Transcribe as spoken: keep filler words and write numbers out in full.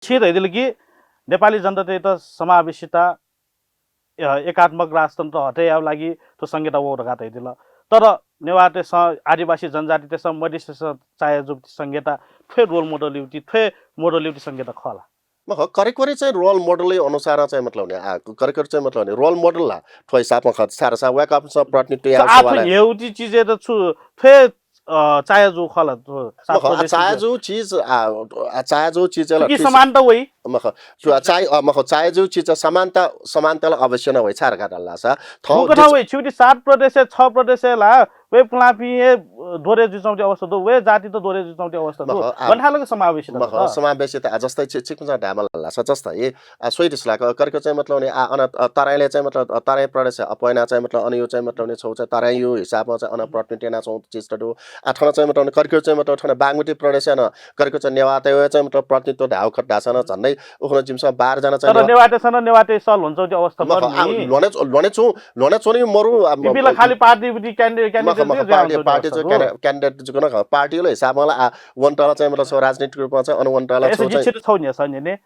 छि धयादिल कि नेपाली जनतातय्‌त समावेशिता, अ, एकात्मक राजतन्त्र हटे यायेगु लागि थ्व संहिता वः धकाः धयादिल। तर नेवाःतय्‌सं, आदिवासी जनजातितय्‌सं, मधेसीतय्‌सं चाया जूगु संहिता थ्व role model युगु, थ्व model युगु संहिता खः ला? मखु, करिब करिब चाहिँ role model अनुसार चाहिँ मतलब नि, आ, करिब करिब चाहिँ मतलब नि role model ला थ्व हिसाबमा खः, सारा सा वय्‌कःपिन्सं प्रतिनिधित्व यायेगु आः सवाल थ्व हे। हेउति चिजय्‌त छु थ्व, अ, चाया जूगु खः ला, थ्व सात मखु, आ, प्रदेश चाया जूगु चिज, आ, आ, चाया जूगु चिज ला थुकी ठीक समानता वइ। मखु, छु, आ, चाय, अ, मखु, चाया जूगु चिज समानता, समानता ला अवश्य नं वइ, छाय् धकाः धाःसा थौं थुकथं वइ, छिगुति सात प्रदेश, छ प्रदेश ला वय् पुलांपिं हे, अ, दोरे जुइच्वंगु अवस्था दु, वय् जातित दोरे जुइच्वंगु अवस्था दु। मखु, आ, गन थालक समावेशिता मखु, दु त? समावेशिता, आ, जस्तै छि, छिकपिन्सं धायेमाल धाःसा जस्तै, आ, स्वयादिसँ ला, क-, करिब करिब चाहिँ मतलब नि, आ, अन, अ, तराईले चाहिँ मतलब, अ, तराई प्रदेश अप्वय् याना चाहिँ मतलब अन यु चाहिँ मतलब नि छौ चाहिँ तराई यु हिसाबमा चाहिँ अन प्रतिनिधित्व यानाच्वंगु चिज त दु। आ, थन चाहिँ मतलब नि करिब करिब चाहिँ मतलब थन बागमती प्रदेश अन करिब करिब चाहिँ नेवाःतय् चाहिँ मतलब प्रतिनिधित्व धायेगु खः धाःसा नं झन्डै उखुन्हु जिमिसं बाह्र जना चाहिँ तर नेवाः नेवाःतय् सन नेवाःतय् सल हुन्चौं त्यो अवस्था मखु, आ, मरुनि। ल्ह्वने च-, ल्ह्वने च्वं, ल्ह्वने च्वंनि मरु, आ, इपिं ला म-, खालि पार्टी उपिं candidate, मखु, candidate मखु, चाहिँ पार्टी, हुन्चौं पार्टी अवस्था चाहिँ दु। क्यान्डि-, candidate जुन खः, पार्टीला हिसाबमा ला, आ, वनतला चाहिँ मतलब छौ राजनीतिक रूपमा चाहिँ अन वनतला यसो छौ चाहिँ जिच्छित छौ नि, सन्यने।